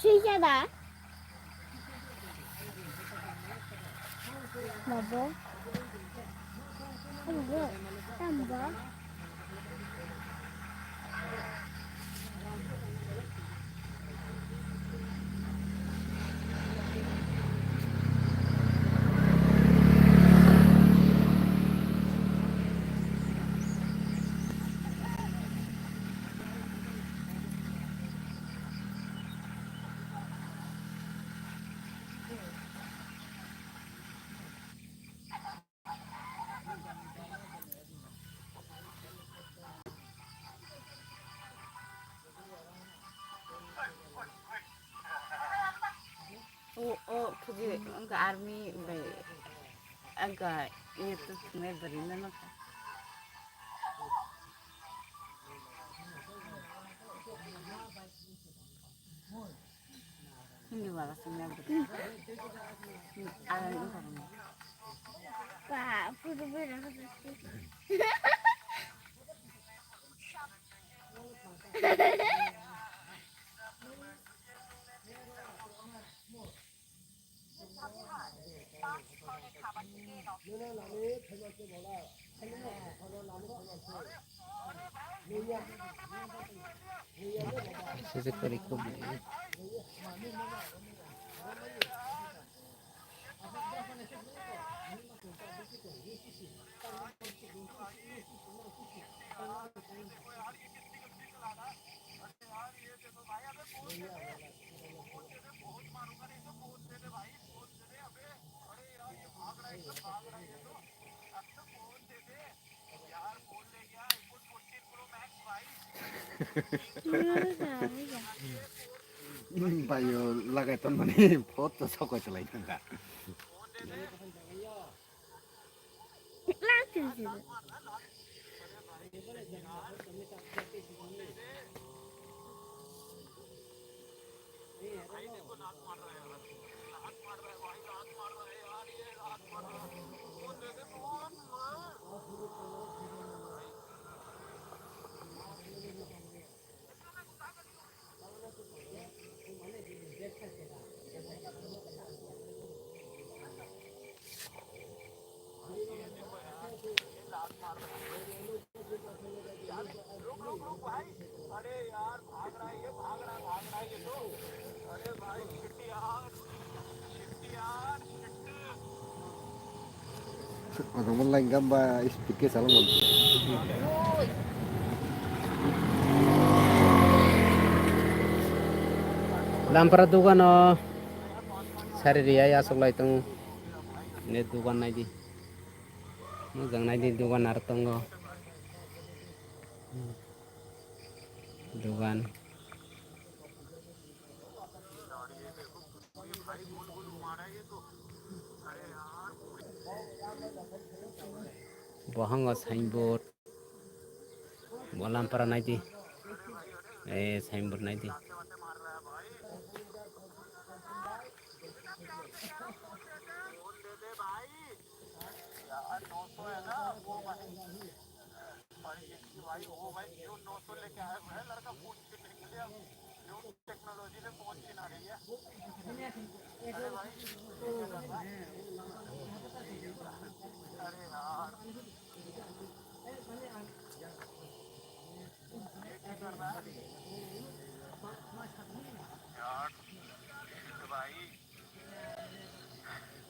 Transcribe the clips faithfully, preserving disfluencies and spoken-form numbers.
Kisa da? Babo. Babo. Tambo. O, o, khuji, wngkha army bai, wngkha, iye, to thwngnai bwrwi no, no. Hindi wala swngnai bwrwi. Ba, photo bera. Sese kori ko. Bayo lagai ton mani phot to sokoi chalai thangka. Ano mo lang gamba speaker salam mo. Lampara dugano sari riyai asok lai tong. Ne dugan nai di. Mujang nai di dugan ar tongo. Dugan. Bohango signboard. Bo lampara nai di. Eh, signboard nai di.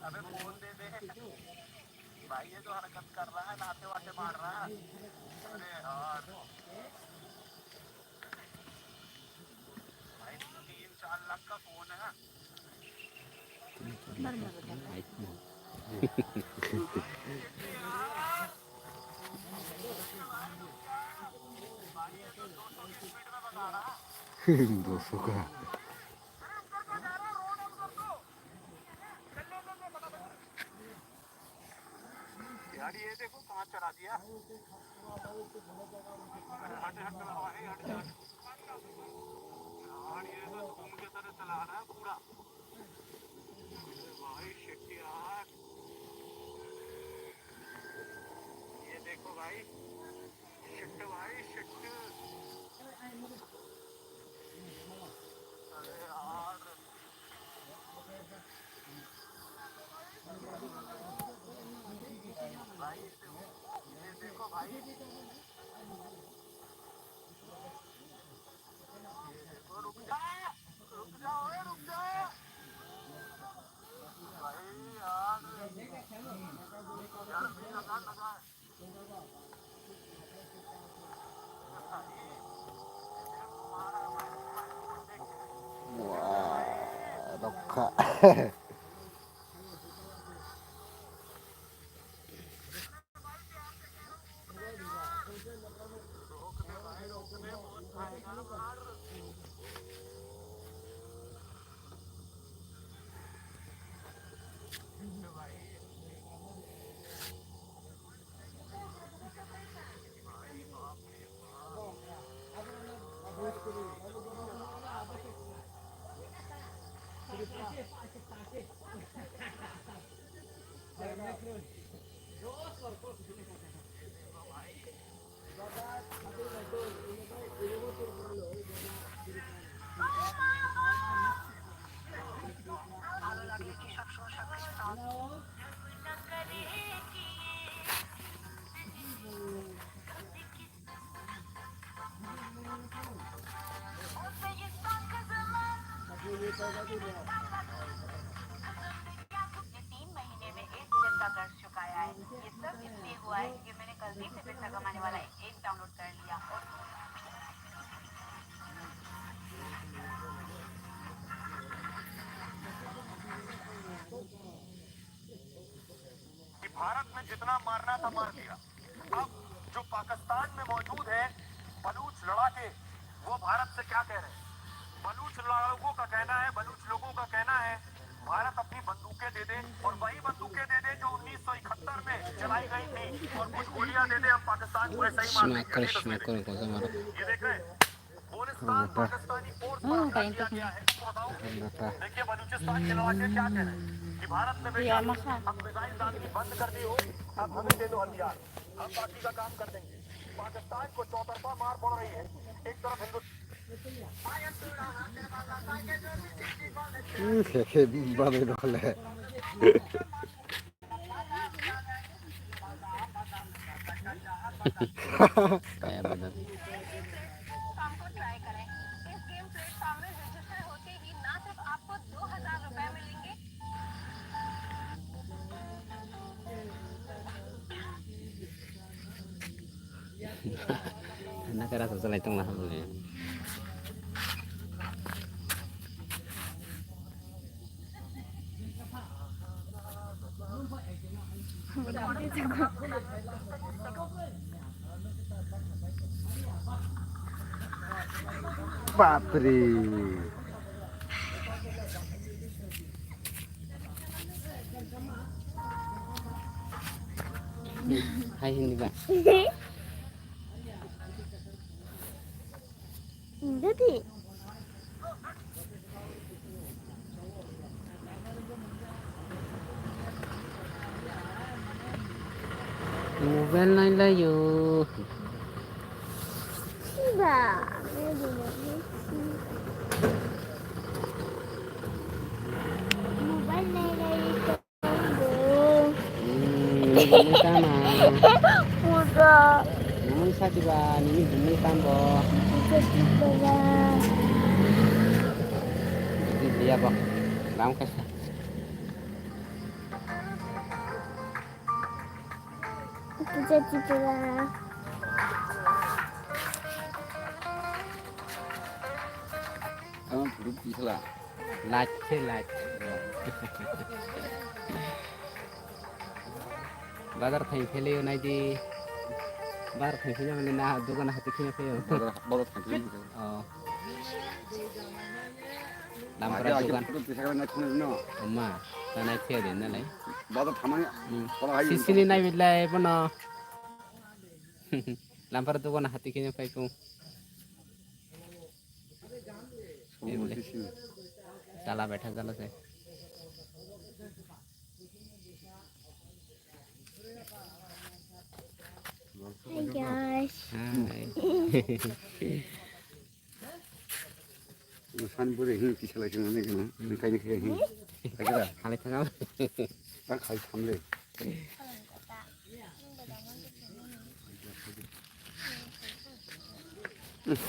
अबे फोन दे दे भाई, ये तो हरकत कर रहा है, लाते वाते मार रहा है। अरे यार भाई, तीन चार लाख का फोन है। दो सौ का। यार, ये देखो कहाँ चढ़ा दिया। हट, हट, चला भाई, हट, हट। यार, ये तो घूम के तरह चला रहा है पूरा। भाई, shit यार। ये देखो भाई, shit भाई, shit। अरे यार। Wah, rokha. ये तीन महीने में एक दिन का कर्ज चुकाया है। ये सब इसलिए हुआ है कि मैंने गलती से पैसा कमाने वाला एक ऐप डाउनलोड कर लिया और कि भारत में जितना मारना था मार दिया। अब जो पाकिस्तान में मौजूद है बलूच लड़ाके, वो भारत से क्या कह रहे हैं? बलूच लड़ाकों का कहना है, बलूच लोगों का कहना है, भारत अपनी बंदूकें दे दे और वही बंदूकें दे दे जो उन्नीस सौ इकहत्तर में चलाई गई थी और कुछ गोलियां दे दे, हम पाकिस्तान को ऐसा ही मार देंगे। ये तस्वीरें। ये देख रहे हैं? बलूचिस्तान पाकिस्तानी फोर्स पर हमला किया गया है। इसको बताओ। देखिए, बलूचिस्तान के लड़ाके क्या कह रहे हैं कि भारत ने बेशक अब मिसाइल दागनी बंद कर दी हो, अब हमें दे दो हथियार, हम बाकी का काम कर देंगे। पाकिस्तान को चौतरफा मार पड़ रही है। एक तरफ Hindustan Nakara sa salai tong lah. Bapre. Hai hindi ba? Hindi. Mobile nailaio. Mobile nailaio. Hmm, ini bumui tama. Pusa. Namun sa diba, nini bumui tambo. Pusa diba. Ini dia, Bok. Lam kasa. Pusa diba. Kamu buruk di sela. Light se light. Bazar thai phele nai di. Bazar thai phele mane na dogan hati khina phele. Bazar, bazar thai phele. Oh. Lampara dogan. Photo tisa kala nai khuna no. Amma, ta nai phele na lai. Bazar thamani. Hmm. Sisini nai bilai bono. Lampara dogan hati khina phai ko. Chala baitha chala se. Hey guys. Hi. San bore hin kisa lai sing ne kana. Kai ne kai hin. Kai da. Halai thang. Ta khai samle. Ang bada ngan tu sini. Tolo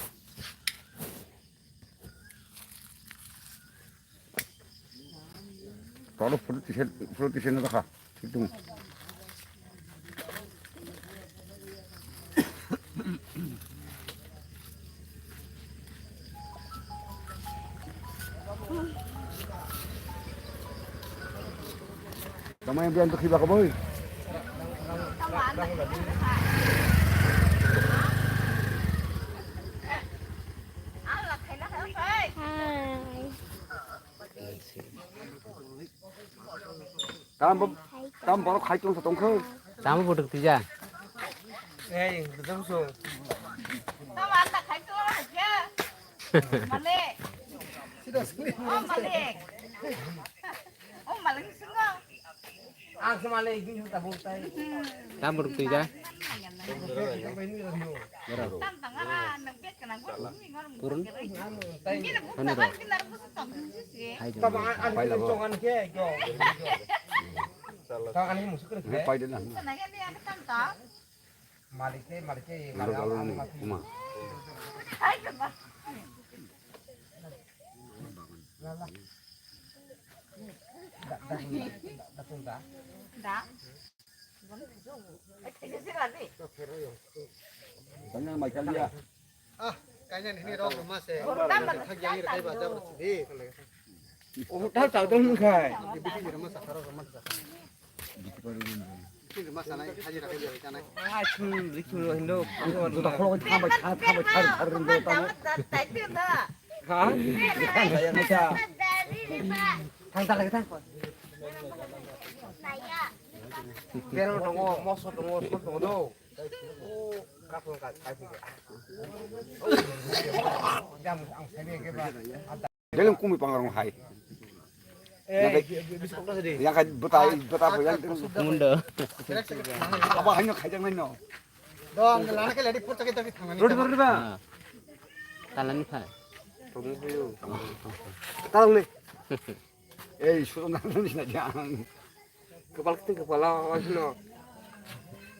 photo tisha, photo tisha na dakha. Situng. Tama yang biang tu khiba ka boy. Hai. Tam bo, tam borok khai tong sa tong kho. Tam bo tuk tija. Ei, betul so. Tam anda khai tong kho. Malik. Oh, Malik. Oh, Malik sungo. Ang sa Malik ini sa tabuk tai. Tam bo tuk tija. Tam tangara nang bet kana gua. Purun. Ini na buka kan kena buka tong sih. Hai. Tam ang ang chongan ke yo. Tam ang ini musuk ke. Pai de na. Sana kan dia ada tam ta. Malik ke, malik ke, malik ke. Kuma. Hai, kuma. Da. Kanya mai kanya. Ah, kanya ni rok ma se. Thak yang ni kai ba jab sidi. Oh, ta ta dong khai. Di bisi ni ma sa kharo ma sa. Ni ma sa nai, haji ra kai ja nai. Ah, chun, ri chun, hindo. Juta kholo kha bai kha, kha bai kha, kha ri ndo ta. Ha? Kha ya ni ta. Thang ta lai ta. Bero tongo, moso tongo, so tongo do. Deleng kumi pangarong hai. Yang kai, yang kai beta, beta apa yang mundo. Apa hanya kajang lain no. Dong, lana ke lady photo kita kita thangani. Rodi rodi ba. Talani pha. Talang ni. Ei, suruh nang ni na jang. Kepala kita kepala apa sih no?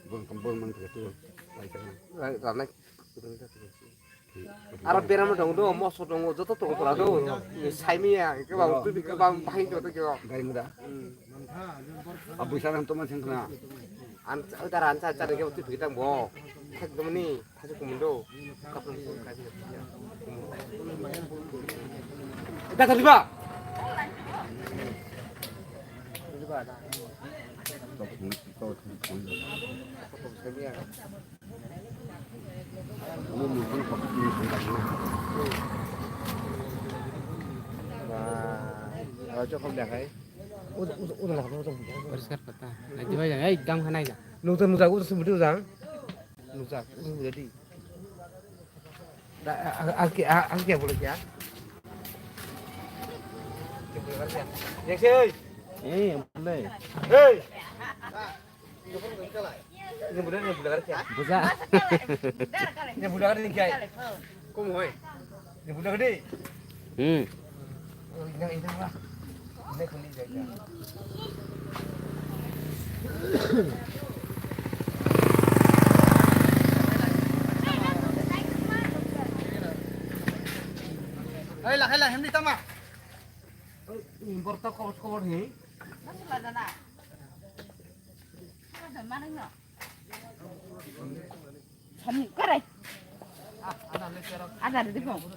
Bung kembung mang kita tu. Lai kan. Lai, lai. Aro berama dong do, moso dong, joto tong pura do. Saimiya, ke ba tu ke ba bahai joto ke. Gari muda. Abu sana to man sing kena. An, utar an sa cha ke tu pitang bo. Thak do ni. Haji kumundo. Kapung sung kai. Dah tadi ba. Wah, cokol dah kai. Udah, udah, udah lah, udah. Poriskar kota. Nah, coba ya, eh, dam khanai ya. Nunggu, nunggu, udah sebut udah. Nunggu, udah di. Aske, aske boleh ya. Aske boleh ya. Aske, oi. Eh, boleh. Hei. Ini boleh, ini boleh ya. Bisa. Ini boleh ini kai. Kamu hoi. Ini boleh di. Hmm. Hai lah, hai lah, hemdi tama. Borta kobor kobor ni. Mana no? Samung karai. Ada di bawah.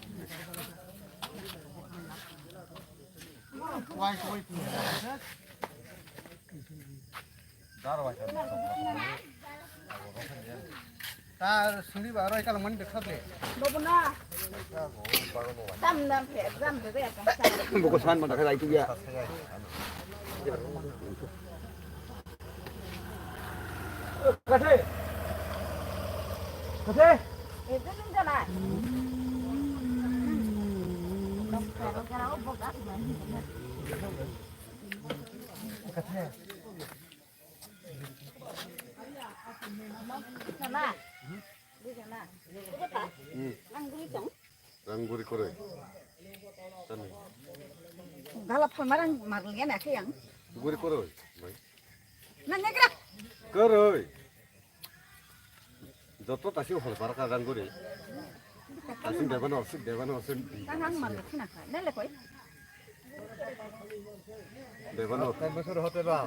Ta suri ba roi kalang mani dekha de. Bobo na. Dam dam phe, dam de ya kan. Buku san mana kaya itu ya. Kathe? Kathe? Itu nung jalan. Kathe? Sana. Di sana. Itu ta? Hmm. Ang guri tong. Rang guri koroi. Tani. Dala phalmarang marliya na khe yang. Guri koroi, bai. Na negra. Koroi. Joto tasi hol barka rang guri. Asing debano, asing debano, asing. Tang ang mar khna kha. Nale koi. Debano. Tang bosor hotel ba.